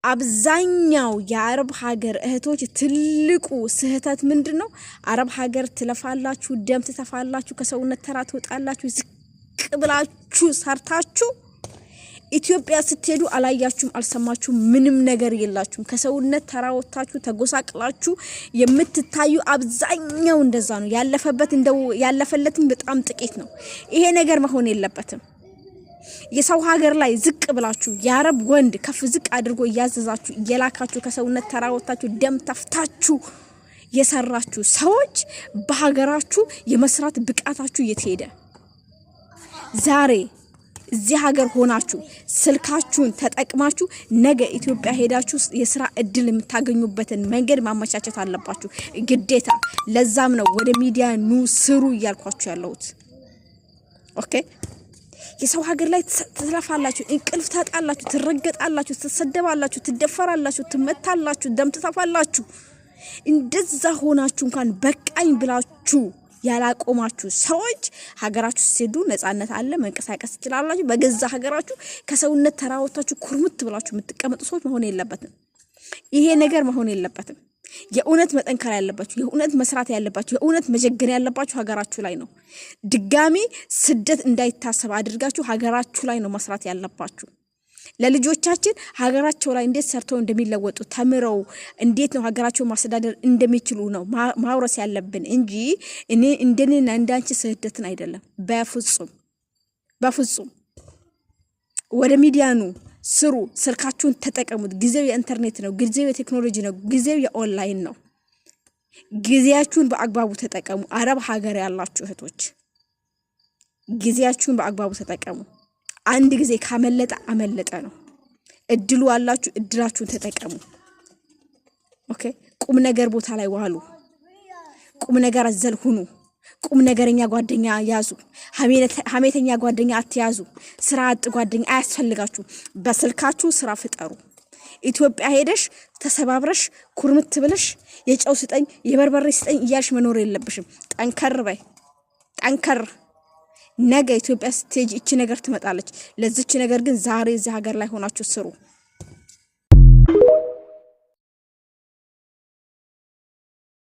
አብዛኛው የአረብ ሀገር እህቶች ትልቁ ስህተት ምንድን ነው? አረብ ሀገር ትለፋላችሁ፣ ደም ትተፋላችሁ፣ ከሰውነት ተራ ትወጣላችሁ፣ ዝቅ ብላችሁ ሰርታችሁ ኢትዮጵያ ስትሄዱ አላያችሁም፣ አልሰማችሁም፣ ምንም ነገር የላችሁም። ከሰውነት ተራ ወጥታችሁ ተጎሳቅላችሁ የምትታዩ አብዛኛው እንደዛ ነው። ያለፈበት እንደው ያለፈለትም በጣም ጥቂት ነው። ይሄ ነገር መሆን የለበትም። የሰው ሀገር ላይ ዝቅ ብላችሁ የአረብ ወንድ ከፍ ዝቅ አድርጎ እያዘዛችሁ እየላካችሁ ከሰውነት ተራ ወጥታችሁ ደም ተፍታችሁ የሰራችሁ ሰዎች በሀገራችሁ የመስራት ብቃታችሁ የት ሄደ? ዛሬ እዚህ ሀገር ሆናችሁ ስልካችሁን ተጠቅማችሁ ነገ ኢትዮጵያ ሄዳችሁ የስራ እድል የምታገኙበትን መንገድ ማመቻቸት አለባችሁ ግዴታ። ለዛም ነው ወደ ሚዲያ ኑ ስሩ እያልኳችሁ ያለሁት። Okay፣ የሰው ሀገር ላይ ትለፋላችሁ፣ እንቅልፍ ታጣላችሁ፣ ትረገጣላችሁ፣ ትሰደባላችሁ፣ ትደፈራላችሁ፣ ትመታላችሁ፣ ደም ትተፋላችሁ። እንደዛ ሆናችሁ እንኳን በቃኝ ብላችሁ ያላቆማችሁ ሰዎች ሀገራችሁ ስትሄዱ ነጻነት አለ፣ መንቀሳቀስ ትችላላችሁ። በገዛ ሀገራችሁ ከሰውነት ተራ ወጥታችሁ ኩርምት ብላችሁ የምትቀመጡ ሰዎች መሆን የለበትም። ይሄ ነገር መሆን የለበትም። የእውነት መጠንከር ያለባችሁ፣ የእውነት መስራት ያለባችሁ፣ የእውነት መጀገን ያለባችሁ ሀገራችሁ ላይ ነው። ድጋሚ ስደት እንዳይታሰብ አድርጋችሁ ሀገራችሁ ላይ ነው መስራት ያለባችሁ። ለልጆቻችን ሀገራቸው ላይ እንዴት ሰርተው እንደሚለወጡ፣ ተምረው እንዴት ነው ሀገራቸው ማስተዳደር እንደሚችሉ ነው ማውረስ ያለብን እንጂ እኔ እንደኔና እንዳንቺ ስደትን አይደለም። በፍጹም በፍጹም። ወደ ሚዲያኑ ስሩ፣ ስልካችሁን ተጠቀሙት። ጊዜው የኢንተርኔት ነው። ጊዜው የቴክኖሎጂ ነው። ጊዜው የኦንላይን ነው። ጊዜያችሁን በአግባቡ ተጠቀሙ። አረብ ሀገር ያላችሁ እህቶች ጊዜያችሁን በአግባቡ ተጠቀሙ። አንድ ጊዜ ካመለጠ አመለጠ ነው። እድሉ አላችሁ፣ እድላችሁን ተጠቀሙ። Okay፣ ቁም ነገር ቦታ ላይ ዋሉ። ቁም ነገር አዘል ሁኑ። ቁም ነገረኛ ጓደኛ ያዙ። ሀሜተኛ ጓደኛ አትያዙ። ስራ አጥ ጓደኛ አያስፈልጋችሁ። በስልካችሁ ስራ ፍጠሩ። ኢትዮጵያ ሄደሽ ተሰባብረሽ ኩርምት ብለሽ የጨው ስጠኝ የበርበሬ ስጠኝ እያልሽ መኖር የለብሽም። ጠንከር በይ፣ ጠንከር። ነገ ኢትዮጵያ ስትሄጂ እቺ ነገር ትመጣለች። ለዚች ነገር ግን ዛሬ እዚህ ሀገር ላይ ሆናችሁ ስሩ።